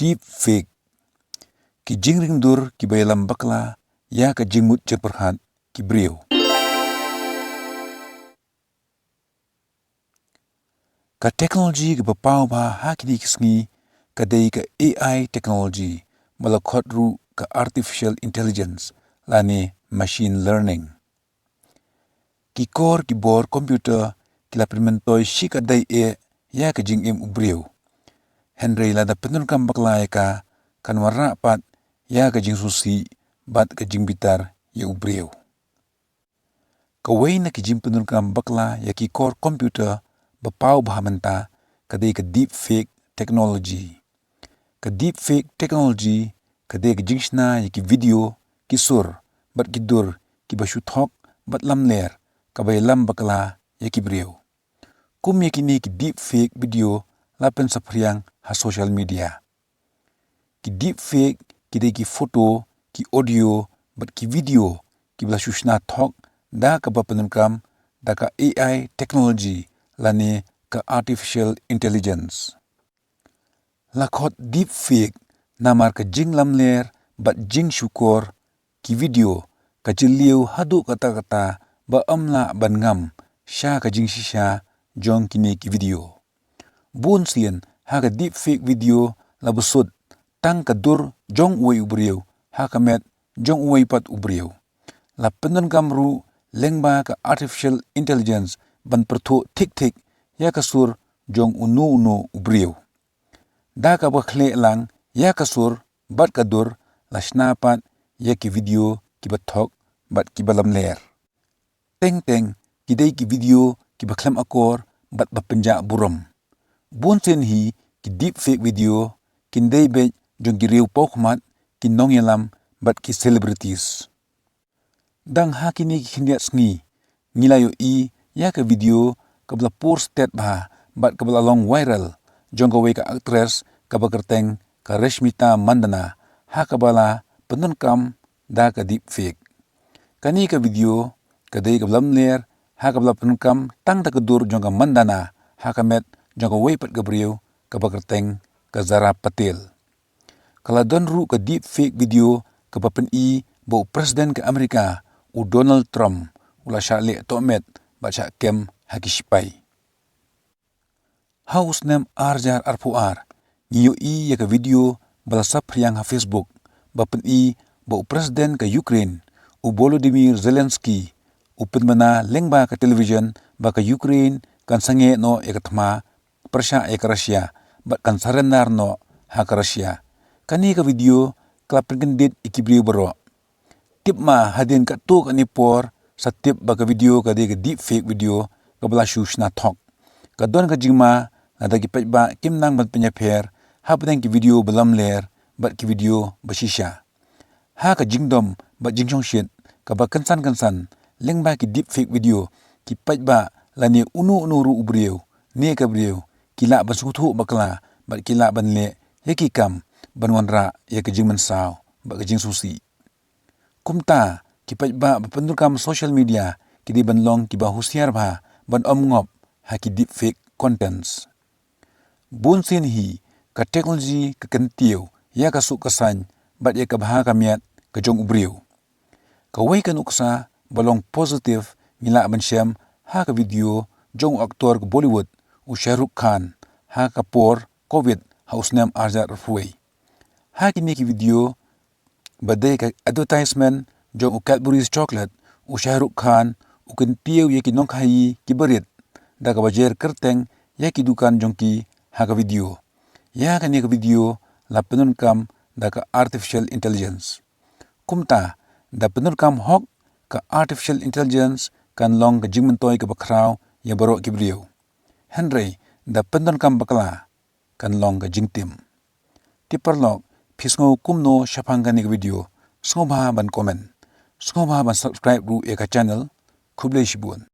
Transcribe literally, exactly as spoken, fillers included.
deepfake. Ki jingringdur kiba ïalam bakla ïa ka jingmut jingpyrkhat ki briew. Ka technology kaba paw bha ha kine ki sngi ka dei ka A I technology, ba la khot ruh ka artificial intelligence lane machine learning. Ki kor ki bor computer ki la pynmyntoi shikatdei eh ïa ka jingim u briew. Hynrei lada pyndonkam bakla ïa ka, kan wanrah pat ïa ka jingsngewsih bad ka jingbitar ïa u briew. Kawei na ki jingpyndonkam bakla ïa ki kor computer ba paw bha mynta ka dei ka deepfake technology. Ka deepfake technology ka dei ka jingshna ïa ki video, ki sur bad ki dur kiba shu thok bad lamler, kaba ïalam bakla ïa ki briew. Kum ïa kine ki deepfake video la pynsaphriang ha social media. Ki deepfake ki dei ki photo, ki audio bad ki video kiba la shu shna thok da kaba pyndonkam da ka A I technology lane ka artificial intelligence. La khot deepfake namar ka jinglamler bad jingshukor ki video ka jylliew haduh katta katta ba ym lah ban ngam sha ka jingshisha jong kine ki video. Bun sien ha ka deepfake video la buh sut tang ka dur jong uwei u briew ha ka met jong uwei pat u briew. La pyndonkam ruh lyngba ka artificial intelligence ban pyrthuh thik thik ïa ka sur jong uno uno u briew. Da kaba khleh lang ïa ka sur bad ka dur, la shna pat ïa ki video kiba thok bad kiba lamler. Teng teng ki dei ki video kiba khlem akor bad ba pynjah burom. Bun sien hi ki deepfake video kin dei beit jong ki riew paw khmat, ki nongïalam bad ki celebrities. Dang ha kine ki khyndiat sngi ngi la ïohi ïa ka video kaba la pur stet bha bad kaba la long viral jong kawei ka actress kaba kyrteng ka Rashmika Mandanna, ha kaba la pyndonkam da ka deepfake. Kane ka video ka dei kaba lamler ha kaba la pyndonkam tang da ka dur jong ka Mandanna ha ka met jong kawei pat ka briew kaba kyrteng ka Zara Patel. Ka la don ruh ka deepfake video kaba pyni ba u President ka Amerika, u Donald Trump, u la shah leh tohmet bad shah kem ha ki sipai. Ha u snem ar hajar arphew ar ngi ïohi ïa ka video ba la saphriang ha Facebook ba pyni ba u President ka Ukraine, u Volodymyr Zelensky, u pynbna lyngba ka television ba ka Ukraine kan sangeh noh ïa ka thma pyrshah ïa ka Russia bad kan surrender noh ha ka Russia. Kane ka video ka la pynkyndit ïa ki briew baroh. Tip ma hadien katto katne por sa tip ba ka video ka dei ka deepfake video kaba la shu shna thok. Ka don ka jingma lada ki paidbah kim nang ban pynïapher hapdeng ki video ba lamler bad ki video ba shisha. Ha ka jingdom bad jingshongshit kaba kynsan kynsan lyngba ki deepfake video, ki paidbah lane uno uno ruh u briew ne ka briew ki lah ban sngewthuh bakla bad ki lah ban leh ïa ki kam ban wanrah ïa ka jingmynsaw bad ka jingsngewsih. Kumta ki paidbah ba pyndonkam social media ki dei ban long kiba husiar bha ban ym ngop ha ki deepfake contents. Bun sien hi ka technology ka kyntiew ïa ka suk ka saiñ bad ïa ka bha ka miat ka jong u briew. Kawei ka nuksa ba long positive ngi lah ban shem ha ka video jong u aktor ka Bollywood u Shah Rukh Khan ha ka por Covid ha u snem ar hajar arphew wei. Ha kine ki video ba dei ka advertisement jong u Cadbury's chocolate, u Shah Rukh Khan u kyntiew ïa ki nongkhaïi kiba rit da kaba jer kyrteng ïa ki dukan jong ki ha ka video. Ïa kane ka video la pyndonkam da ka artificial intelligence. Kumta da pyndonkam hok ka artificial intelligence kan long ka jingmyntoi kaba khraw ïa baroh ki briew. Hynrei da pyndonkam bakla kan long ka jingtim. Te paralok, phi sngew kumno shaphang kane ka video? Sngewbha ban comment. Sngewbha ban subscribe ruh ïa ka channel. Khublei shibun.